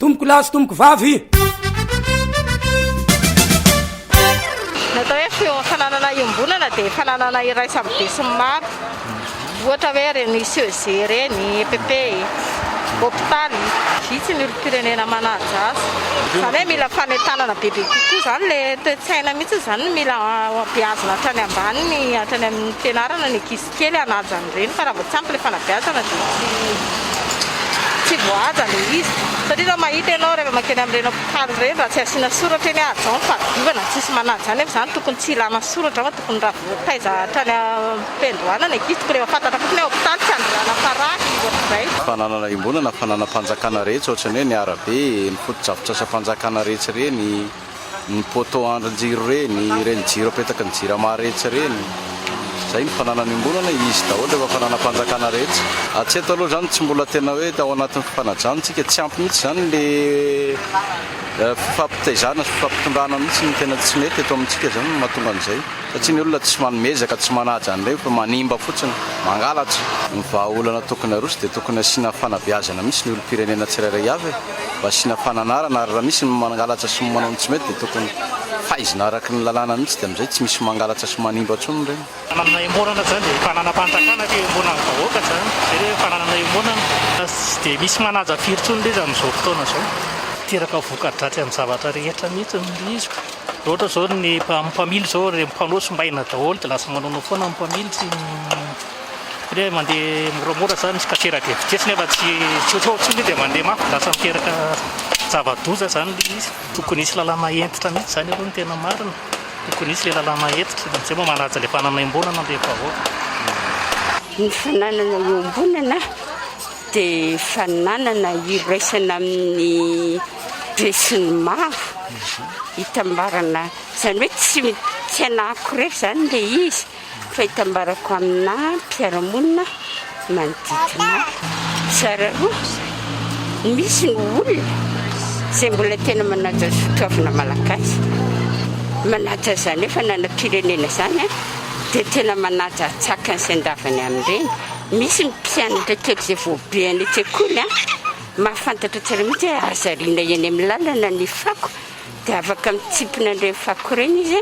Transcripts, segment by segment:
Tompoko lahy sy tompoko vavy. Ny atao hoe fananana iombonana dia fananana iraisan'ny besinimaro. Ohatra hoe ireny CEG ireny, EPP, hopitaly. Vitsy ny olom-pirenena manaja azy. Izany hoe mila fanentanana bebe kokoa izany ilay toe-tsaina mihitsy izany no mila beazina hatrany ambany, hatrany amin'ny fianarana ny ankizy. kely hanaja an'ireny fa raha vao tsy ampy ilay fanabeazana dia tsy tsy voahaja ilay izy satria raha mahita ianao rehefa mankeny amin'ireny hopitaly ireny raha tsy asiana soratra eny hoe hajao ny fahadiovana tsisy manaja nefa izany tokony tsy ilana soratra fa tokony raha voataiza hatrany am-piandohana ny ankizy tokony efa fantatra fotsiny hoe hopitaly tsy andehanana farahy ohatr'izay. Fananana iombonana, fananam-panjakana rehetra ohatran'ny hoe ny arabe, ny fotodrafitrasam-panjakana rehetra ireny. Ny poteau andrin-jiro ireny, ireny jiro apetaky ny jirama rehetra ireny, izay ny fananana iombonana, izy daholo rehefa fananam-panjakana rehetra. Hatreto aloha izany tsy mbola tena hoe ao anatin'ny fifanajana isika, tsy ampy mihitsy izany le fifampitaizana sy fifampitondrana mihitsy no tena tsy mety eto amintsika izany no mahatonga an'izay. Satria ny olona tsy manomezaka, tsy manaja an'ireny fa manimba fotsiny, mangalatra. Ny vahaolana tokony aroso dia tokony asiana fanabeazana mihitsy ny olom-pirenena tsirairay avy e! Mba asiana fananarana ary raha misy ny mangalatra sy manao ny tsy mety dia tokony faizina araka ny lalàna mihitsy dia amin'izay tsy misy mangalatra sy manimba intsony ireny. Fananana iombonana izany dia fananam-panjakana fa iombonan'ny vahoaka izany, izay ilay hoe fananana iombonana. Tsy dia misy manaja firy intsony ilay izy amin'izao fotoana izao. Miteraka voka-dratsy amin'ny zavatra rehetra mihitsy ilay izy. Raha ohatra izao ny mpamily izao ireny panneau simbaina daholo dia lasa manaonao foana ny mpamily tsy hoe mandeha moramora zany misy casera de vitesse nefa tsy tsy ao intsony dia mandeha mafy lasa miteraka zava-doza zany ilay izy. Tokony hisy lalàna hentitra mihitsy zany aloha ny tena marina, tokony hisy ilay lalàna hentitra dia amin'izay mba manaja ilay fananana iombonana ilay vahoaka. Ny fananana iombonana dia fananana iraisana amin'ny besinimaro. Hitambarana, izany hoe tsy tsy anahako irery izany ilay izy fa hitambarako amina mpiara-monina manodidina ahy. Tsara roa, misy ny olona izay mbola tena manaja ny soatoavina malagasy, manaja izany hoe fananam-pirenena izany an, dia tena manaja antsakany sy andavany amin'ireny. Misy ny mpianatra kely izay voabe any an-tsekoly an, Mahafantatra tsara mihitsy hoe aza ariana eny amin'ny lalana ny fako dia afaka mitsimpona an'ireny fako ireny izy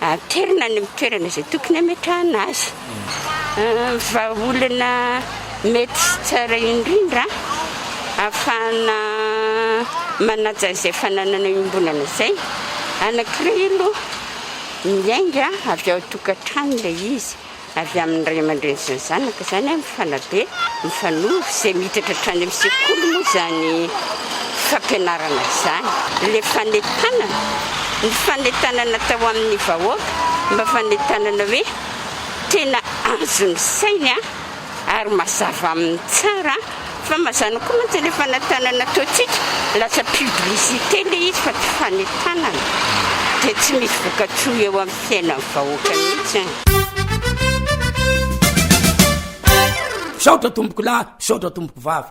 aterina any amin'ny toerana izay tokony hametrahana azy. Vahaolana mety sy tsara indrindra ahafahana manaja an'izay fananana iombonana izay, anankiray aloha miainga avy ao an-tokantrano ilay izy. Avy amin'ny ray aman-dreny sy ny zanaka izany, mifanabe, mifanoro, izay miitatra hatrany amin'ny sekoly moa izany fampianarana izany. Ilay fanentanana, ny fanentanana atao amin'ny vahoaka mba fanentanana hoe tena azon'ny sainy ary mazava aminy tsara fa mazàna koa mantsy ilay fanentanana ataontsika lasa publicité ilay izy fa tsy fanentanana dia tsy misy vokatsoa eo amin'ny fiainan'ny vahoaka mihitsy. Misaotra tompoko lahy, misaotra tompoko vavy.